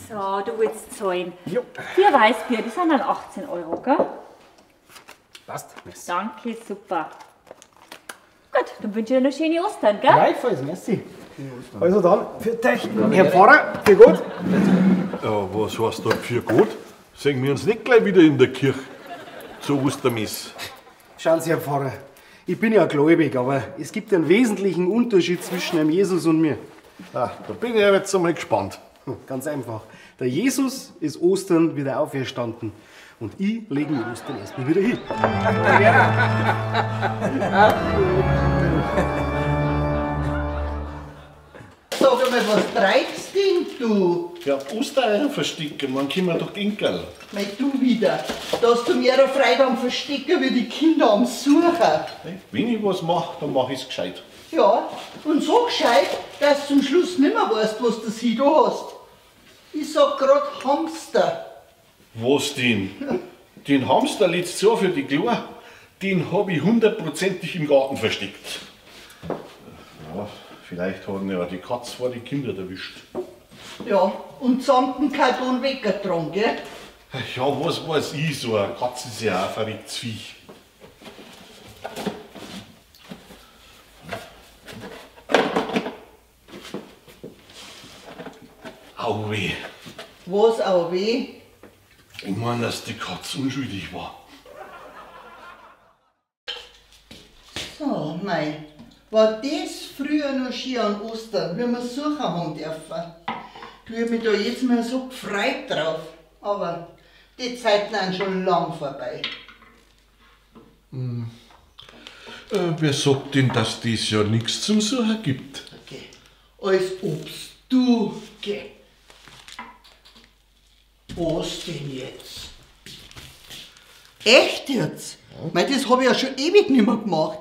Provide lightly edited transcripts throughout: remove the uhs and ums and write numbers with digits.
So, du willst zahlen. Jo. 4 Weißbier, die sind dann 18 Euro, gell? Passt. Merci. Danke, super. Gut, dann wünsche ich dir noch schöne Ostern, gell? Gleichfalls, merci. Also dann, für dich, Herr Pfarrer, für Gott. Ja, was heißt da für Gott? Sehen wir uns nicht gleich wieder in der Kirche zur Ostermesse. Schauen Sie, Herr Pfarrer, ich bin ja gläubig, aber es gibt einen wesentlichen Unterschied zwischen dem Jesus und mir. Ah, da bin ich ja jetzt einmal gespannt. Ganz einfach. Der Jesus ist Ostern wieder auferstanden. Und ich lege mich Ostern erstmal wieder hin. Sag einmal, was treibst denn du? Ja, Ostereier verstecken, man kann doch Enkel. Mei, du wieder. Da hast du mehr Freude am Verstecken wie die Kinder am Suchen. Wenn ich was mache, dann mach ich's gescheit. Ja, und so gescheit, dass du zum Schluss nimmer weißt, was du sie da hast. Ich sag grad Hamster. Was denn? Den Hamster letztes Jahr für die Klar, den hab ich 100-prozentig im Garten versteckt. Ja, vielleicht haben ja die Katze vor die Kinder erwischt. Ja, und samt dem Karton weggetragen, gell? Ja, was weiß ich, so eine Katze ist ja auch ein verrücktes Viech. Au weh. Was au weh? Ich meine, dass die Katze unschuldig war. So, mei. War das früher noch schön an Ostern, wie wir suchen haben dürfen. Du, ich hab mich da jetzt mal so gefreut drauf. Aber die Zeiten sind schon lang vorbei. Hm. Wer sagt denn, dass das ja nichts zum Suchen gibt? Okay. Als ob's du geh. Was denn jetzt? Echt jetzt? Ja. Mei, das hab ich ja schon ewig nicht mehr gemacht.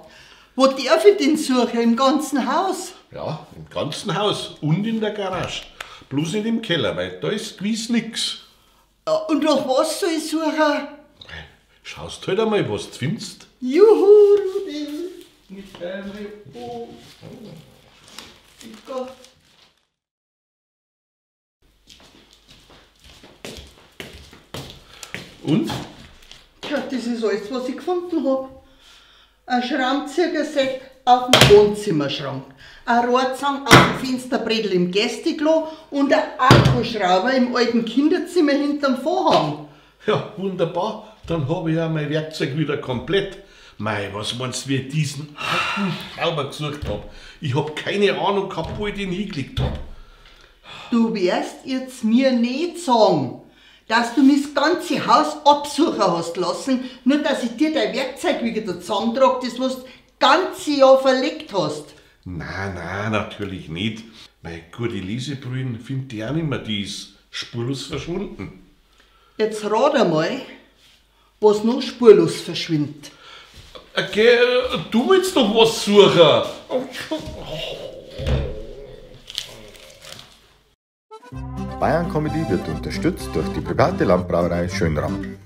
Wo darf ich denn suchen? Im ganzen Haus? Ja, im ganzen Haus und in der Garage. Bloß nicht im Keller, weil da ist gewiss nix. Ja, und nach was soll ich suchen? Schaust halt einmal, was du findest. Juhu, Rudi! Mit deinem Oh. Gott. Und? Tja, das ist alles, was ich gefunden hab. Ein Schraubzieherset auf dem Wohnzimmerschrank, ein Rohrzang auf dem Fensterbrettel im Gästeklo und ein Akkuschrauber im alten Kinderzimmer hinterm Vorhang. Ja, wunderbar. Dann habe ich ja mein Werkzeug wieder komplett. Mei, was meinst du, wie ich diesen Akkuschrauber gesucht hab? Ich hab keine Ahnung gehabt, wo ich den hingelegt hab. Du wirst jetzt mir nicht sagen, dass du mein ganzes Haus absuchen hast lassen, nur dass ich dir dein Werkzeug wieder zusammentrag, das was du das ganze Jahr verlegt hast. Nein, nein, natürlich nicht. Meine gute Lesebrühen findet die auch nicht mehr, die ist spurlos verschwunden. Jetzt rat einmal, was noch spurlos verschwindet. Okay, du willst doch was suchen. Bayern Comedy wird unterstützt durch die private Landbrauerei Schönram.